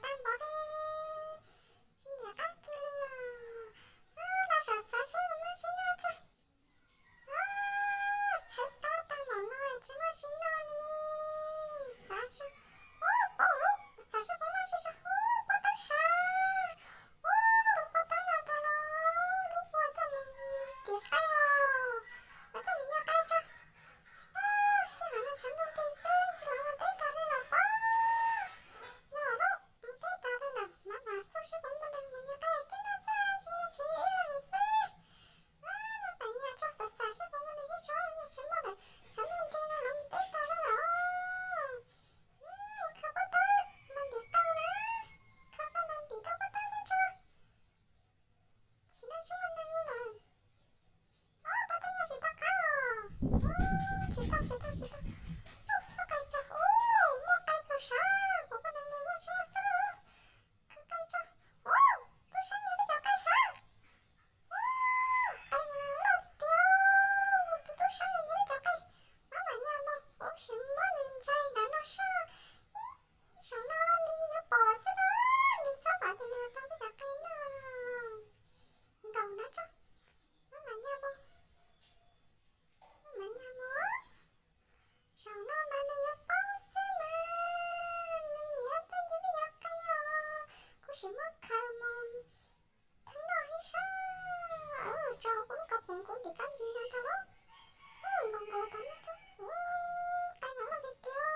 tag npaum li, tsis nyiam qab kiag li os. Los xav xav seb puas muaj zaub noj tso. Tshaib plab tag npaum no tsis muaj zaub noj li. Xav, xav seb puas muaj zaub, ub, pob tawb sav. Ub, lub pob tawb no tag los lub ua coj mus tiv qaij os, los coj mus nyiag qaij tso. Sij hawm no tshav ntuj nrig xwb ntshe lawv mus teb tag li lawm pob. Yog lub mus teb tag li lawm mas mam xauj seb puas muaj neeg mus nyiag qaij kiag no xwb, tsis ntshe ib leeg xwb. Mas mam nyiag tso, xav xav seb puas muaj neeg thiab tso, nyiag tsis muaj lawm tshav ntuj nrig no lawv mus teb tag li lawm. Khaws pob tawb no ntim qaij na, khaws qaij no ntim rau pob tawb thiab tso. Tsis noj tsis muaj neeg li lawm. Ob, pob tawb nyob tsis tau qab os. Tsis tau, tsis tau, tsis tau. Ub, xauj qaij tso, ub, muaj qaij kawg sav, kuv poj niam niam nyob tsis muaj xauj. Khaws qaij tso. Ub, tub sab nyiag peb cov qaij sav. Ub, qaij mas loj tiag tiag. Tus tub sab nyiag peb cov qaij. Mab mam nyas mus, ub, sim muab nws ntsia nram no seb. Ib zaug no nws yuav pom xwb na, nws txhob pom tias nws tau peb cov qaij noj no. Nkaum na tso, mab mam nyas mus, mab mam nyas mus. Zaum no mas nws yuav paub xwb mas, nws niam tuaj nyiag peb cov qaij os, kuv sim muab khaws mus theej noj ib sab. Tso kuv lub kab poom kuv ntim kab npis no ntag lauj. Nkaus nkaus tau no, qaij mas loj tiag tiag,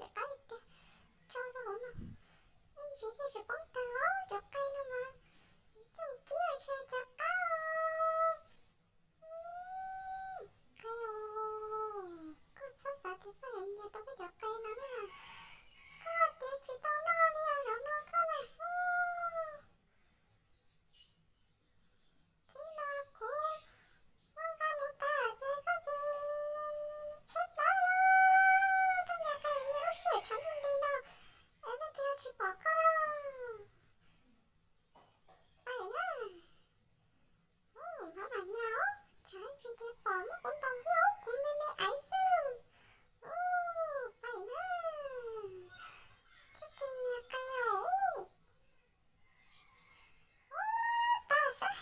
ntxim qab tiag tiag. Tso rau hauv no, ib ntsis thiaj tsis poob tawg os, cov qaij no mas coj kib los tsis cas qab os. Qaij os, koj txhob xav tias koj yuav nyiag tau peb cov qaij no na, koj ces tsis tau noj li os zaum no koj na. Thib no kuv muab nqa mus tag ces koj ces tshaib plab lawm, koj nyiag qaij nyiag lub sij hawm tshav ntuj nrig no es leej twg tsis pom koj lawm. Pais na. Ub, mab mam nyas os, tsam ib ntsis ces pom muab kuv ntaus thiab os, kuv me me aiv xwb. Ub, pais na. Txoj kev nyiag qaij os. Ub, tag sab